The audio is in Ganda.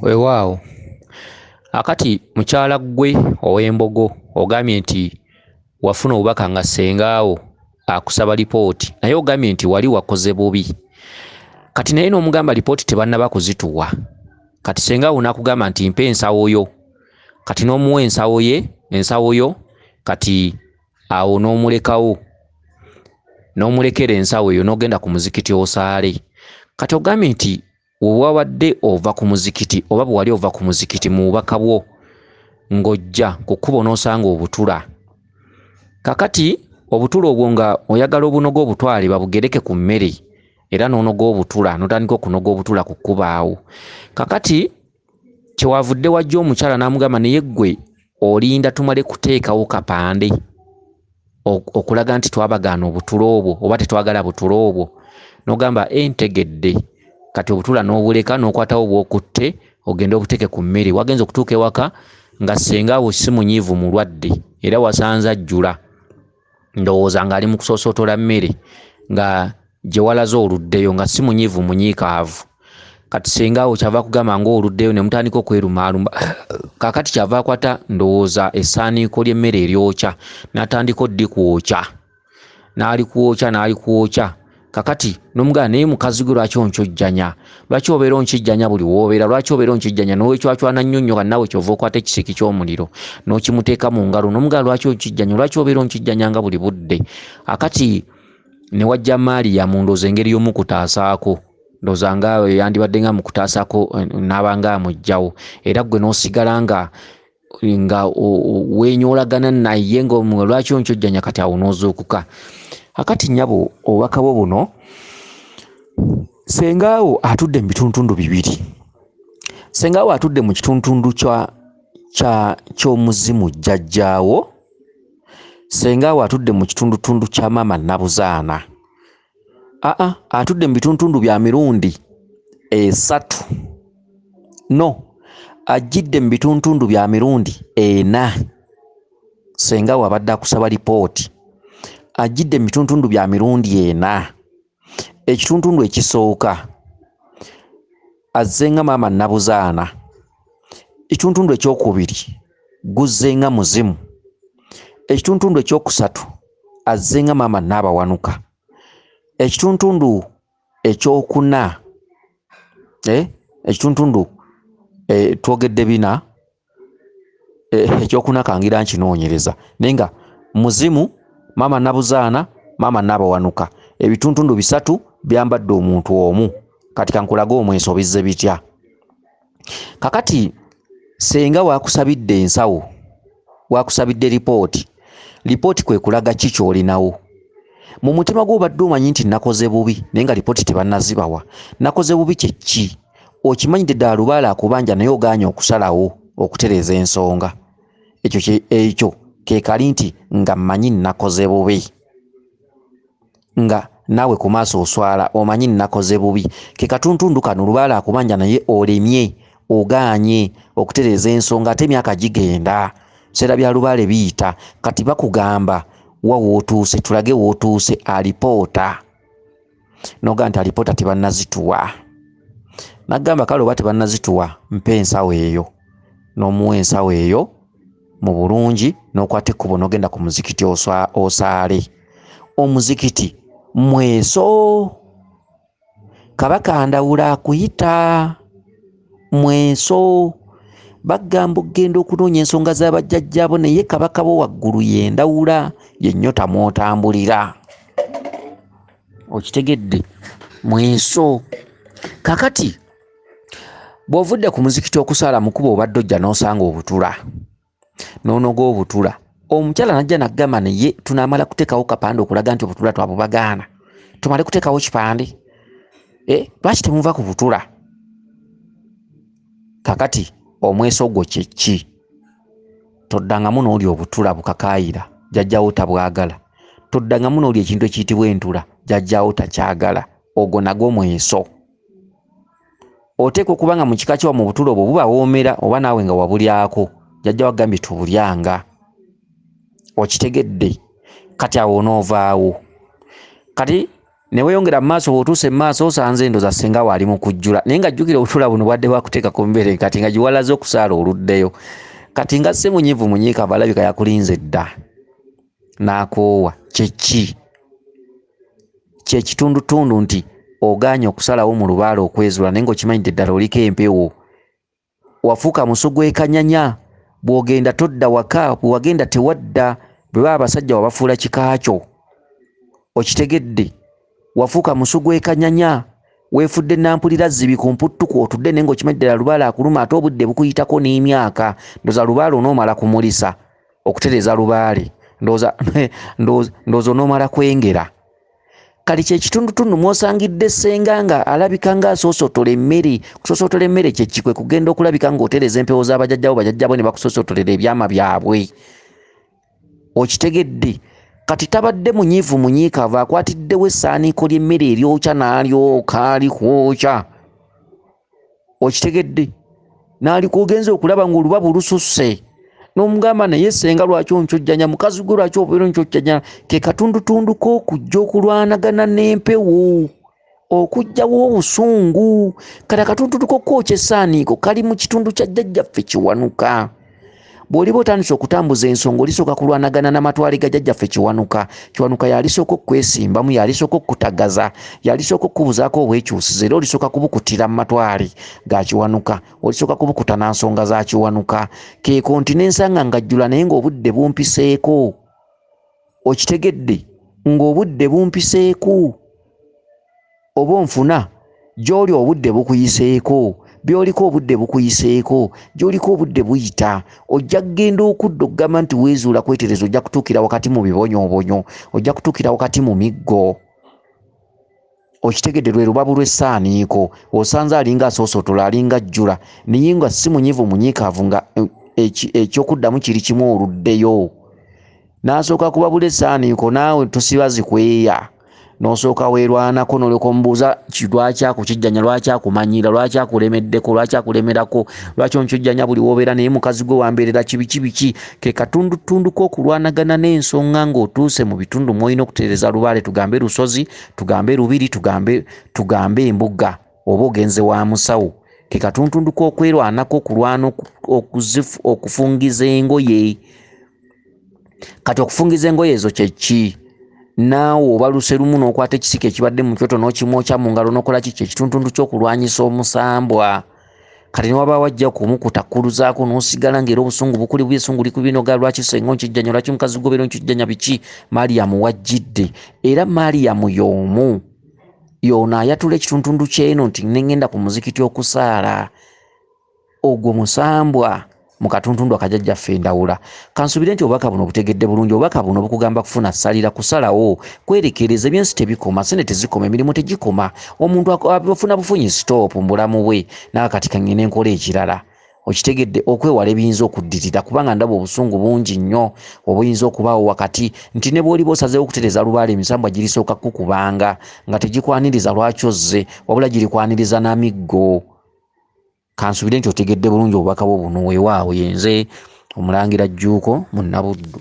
Weewaawo. Akati mukyala ggwe ow'embogo ogambye nti wafuna obubaka nga ssengaawo akusaba lipooti, naye ogambye nti wali wakoze bubi. Kati naye n'omugamba lipooti tebannaba kuzituwa. Kati ssengaawo n'akugamba nti mpa ensawo yo. Kati n'omuwa ensawo ye, ensawo yo, kati awo n'omulekawo. N'omulekera ensawo eyo n'ogenda ku muzikiti osaale. Kati ogambye nti wewabadde ova ku muzikiti oba bwe wali ova ku muzikiti mu bubaka bwo ng'ojja ku kkubo n'osanga obutula. Kakati obutula obwo nga oyagala obunoga obutwale babugereke ku mmere era n'onoga obutula n'otandika okunoga obutula ku kkubo awo. Kakati kyewavudde wajja omukyala n'amugamba naye ggwe olinda tumale kuteekawo kapande okulaga nti twabagaana obutula obwo oba tetwagala butula obwo. N'ogamba ntegedde. Kati obutula n'obuleka n'okwatawo bw'okutte ogende obuteeke ku mmere. Wagenze okutuuka ewaka nga ssengaawo si munyiivu mulwadde era wasanze ajjula. Ndowooza ng'ali mu kusoosootola mmere nga gye walaze oluddeyo nga si munyiivu munyiikaavu. Kati ssengaawo kyava akugamba ng'oluddeyo ne mutandika okwerumaaluma. Kaakati kyava akwata ndowooza essaaniiko ly'emmere eryokya n'atandika oddikwokya. N'alikwokya n'alikwokya. Kakati n'omugamba naye mukazi gwe lwaki onkyojjanya? Lwaki obeera onkijjanya buli w'obeera? Lwaki obeera onkijjanya? N'owecwacwana nnyo nnyo nga naawe ky'ova okwata ekisiki ky'omuliro n'okimuteeka mu ngalo. N'omugamba lwaki onkijjanya? Lwaki obeera onkijjanya nga buli budde? Akati ne wajja Maria mu ndowooza engeri y'omukutaasaako. Ndowooza nga yandibadde nga mukutaasaako n'aba nga amuggyawo. Era ggwe n'osigala nga weenyoolagana naye nga lwaki onkyojjanya kati awo n'ozuukuka. Akati nnyabo obubaka bwo buno, ssengaawo atudde mu bitundutundu bibiri. Ssengaawo atudde mu kitundutundu ky'omuzimu jjajjaawo. Ssengaawo atudde mu kitundutundu kya maama Nabuzaana. Aa, atudde mu bitundutundu bya mirundi esatu. No, ajjidde mu bitundutundu bya mirundi ena. Ssengaawo abadde akusaba lipooti. Ajjidde mu bitundutundu bya mirundi ena. Ekitundutundu ekisooka azze nga maama Nabuzaana. Ekitundutundu ekyokubiri guzze nga muzimu. Ekitundutundu ekyokusatu azze nga maama Naabawanuka. Ekitundutundu ekyokuna, ekitundutundu twogedde bina, ekyokuna kangira nkinoonyereza. Naye nga muzimu, maama Nabuzaana, maama Naabawanuka. Ebitundutundu bisatu byambadde omuntu omu. Kati kankulage omweso bizze bitya. Kakati ssenga waakusabidde ensawo, waakusabidde lipooti. Lipooti kwe kulaga ki ky'olinawo. Mu mutima gwo obadde omanyi nti nakoze bubi naye nga lipooti tebannazibawa. Nakoze bubi kye ki? Okimanyidde ddala lubaale akubanja naye ogaanye okusalawo okutereeza ensonga. Ekyo ke kali nti nga mmanyi nakoze bubi. Nga naawe ku maaso oswala omanyi nakoze bubi. Ke katuntundu kano lubaale akubanja naye olemye ogaanye okutereeza ensonga ate emyaka gigenda. Biseera bya lubaale biyita. Kati bakugamba wa w'otuuse, tulage w'otuuse alipoota. N'ogamba nti alipoota tebannazituwa. N'agamba kale oba tebannazituwa mpa ensawo eyo. N'omuwa ensawo eyo mu bulungi n'okwata ekkubo n'ogenda ku muzikiti osaale. Omuzikiti mweso. Kabaka Ndawula akuyita mweso. Bagamba okugenda okunoonya ensonga z'abajjajjaabo naye kabaka bo waggulu ye Ndawula ye nnyota mw'otambulira. Okitegedde? Mweso. Kakati bw'ovudde ku muzikiti okusaala mu kkubo obadde ojja n'osanga obutula. N'onoga obutula. Omukyala n'ajja n'agamba naye tunaamala kuteekawo kapande okulaga nti obutula twabubagaana. Tumale kuteekawo kipande. Lwaki temuva ku butula? Kakati omweso gwo kye ki? Toddangamu n'olya obutula bukakaayira, jjajjaawo tabwagala. Toddangamu n'olya ekintu ekiyitibwa entula, jjajjaawo takyagala. Ogwo nagwo mweso. Oteekwa okuba nga mu kika kyo mu butula obwo bubawoomera oba naawe nga wabulyako. Jjajja wagambye tobulyanga. Okitegedde? Kati awo onoovaawo. Kati Ne weeyongera mu maaso, bw'otuuse mu maaso osanze endowooza ssenga wo ali mu kujjula, naye nga jjukira obutula buno bwadde bwakuteeka ku mmere kati nga giwalaze okusaala oluddeyo. Kati nga si munyiivu munyiikavu, alabika yakulinze dda n'akoowa. Kye ki? Kye kitundutundu nti ogaanye okusalawo mu lubaale okwezuula, naye ng'okimanyidde ddala oliko empewo. Wafuuka musu gw'ekanyanya, bw'ogenda todda waka, bwe wagenda tewadda, bwe baba abasajja wabafuula kika kyo. Okitegedde? Wafuuka musu gw'ekanyanya, weefudde nampulira zzibi ku mputtu kw'otudde, naye ng'okimanyi ddala lubaale akuluma, ate obudde bukuyitako n'emyaka. Ndowooza lubaale onoomala kumulisa okutereeza lubaale, ndowooza onoomala kwengera. Kali kye kitundutundu mw'osangidde ssenga nga alabika ng'asoosotola emmere. Kusoosotola emmere kye ki? Kwe kugenda okulabika ng'otereeza empewo z'abajjajjabo, bajjajjabo ne bakusoosotolera ebyama byabwe. Okitegedde? Kati tabadde munyiivu munyiikaavu, akwatiddewo essaaniiko ly'emmere eryokya n'alyoka alikwokya. Okitegedde? N'alikugenza okulaba ng'olubabu lususse. N'omugamba naye ssenga lwaki onkyojjanya, mukazi gwe lwaki obeera onkyojjanya? Ke katundutundu k'okujja okulwanagana n'empewo, okuggyawo obusungu. Kati akatundutundu k'okwokya essaaniiko kali mu kitundu kya jjajjaffe Kiwanuka. Bw'oliba otandise okutambuza ensonga, olisooka kulwanagana n'amatwale ga jjajjaffe Kiwanuka. Kiwanuka y'alisooka okukwesimbamu, y'alisooka okukutagaza, y'alisooka okukubuzaako obwekyusizo, era olisooka kubukutira mu matwale ga Kiwanuka, olisooka kubukuta na nsonga za Kiwanuka. Keeko nti n'ensanga ng'ajjula naye ng'obudde bumpiseeko. Okitegedde? Ng'obudde bumpiseeko. Oba onfuna? Gy'oli obudde bukuyiseeko, by'oliko obudde bukuyiseeko, gy'oliko obudde buyita. Ojja kugenda okudda okugamba nti weezuula kwetereza, ojja kutuukira wakati mu bibonyoobonyo, ojja kutuukira wakati mu miggo. Okitegedde? Lwe lubabu lw'essaaniiko. Osanze alinga asoosotola, alinga ajjula, naye nga si munyiivu munyiikaavu, nga ekyokuddamu kiri kimu oluddeyo. N'asooka kubabula essaaniiko, naawe tosiba zikweya. N'osooka weerwanako n'olyoka omubuuza lwaki akukijjanya, lwaki akumanyira, lwaki akulemeddeko, lwaki akulemerako, lwaki onkyojjanya buli w'obeera, naye mukazi gwe wambeerera kibi biki. Ke katundutundu k'okulwanagana n'ensonga ng'otuuse mu bitundu mw'olina okutereeza lubaale, tugambe lusozi, tugambe lubiri, tugambe embuga, oba ogenze wa musawo. Ke katundutundu k'okwerwanako, okulwana okufungiza engoye. Kati okufungiza engoye ezo kye ki? Naawe obaluse lumu n'okwata ekisiko ekibadde mu kyoto n'okimwokya mu ngalo n'okola ki? Kye kitundutundu ky'okulwanyisa omusambwa. Kati ne wabaawo ajja kumukutakkuluzaako n'osigala ng'era obusungu bukuli bubi, essungu likubinoga, lwaki ssenga onkijjanya, lwaki mukazi gwe obeera onkijjanya biki? Mariyamu wajjidde. Era Mariyamu y'omu y'ono ayatula ekitundutundu ky'eno nti ne ŋŋenda ku muzikiti okusaala. Ogwo musambwa mu katuntundu akajjajjaffe Ndawula. Kansubire nti obubaka buno obutegedde bulungi. Obubaka buno bukugamba kufuna ssalira, kusalawo, kwerekereza. Ebyensi tebikoma, ssente tezikoma, emirimu tegikoma. Omuntu afuna bufunyi stop mu bulamu bwe, nawe kati kaŋŋende nkola ekirala. Okitegedde? Okwewala ebiyinza okuddirira, kubanga ndaba obusungu bungi nnyo obuyinza okubaawo wakati nti ne bw'oliba osazeewo okutereeza lubaale, emisambwa girisooka kukubanga nga tegikwaniriza lwaki ozze, wabula girikwaniriza na miggo. Kansubire nti otegedde bulungi obubaka bwo buno. Weewaawo, yenze Omulangira Jjuuko Munnabuddu.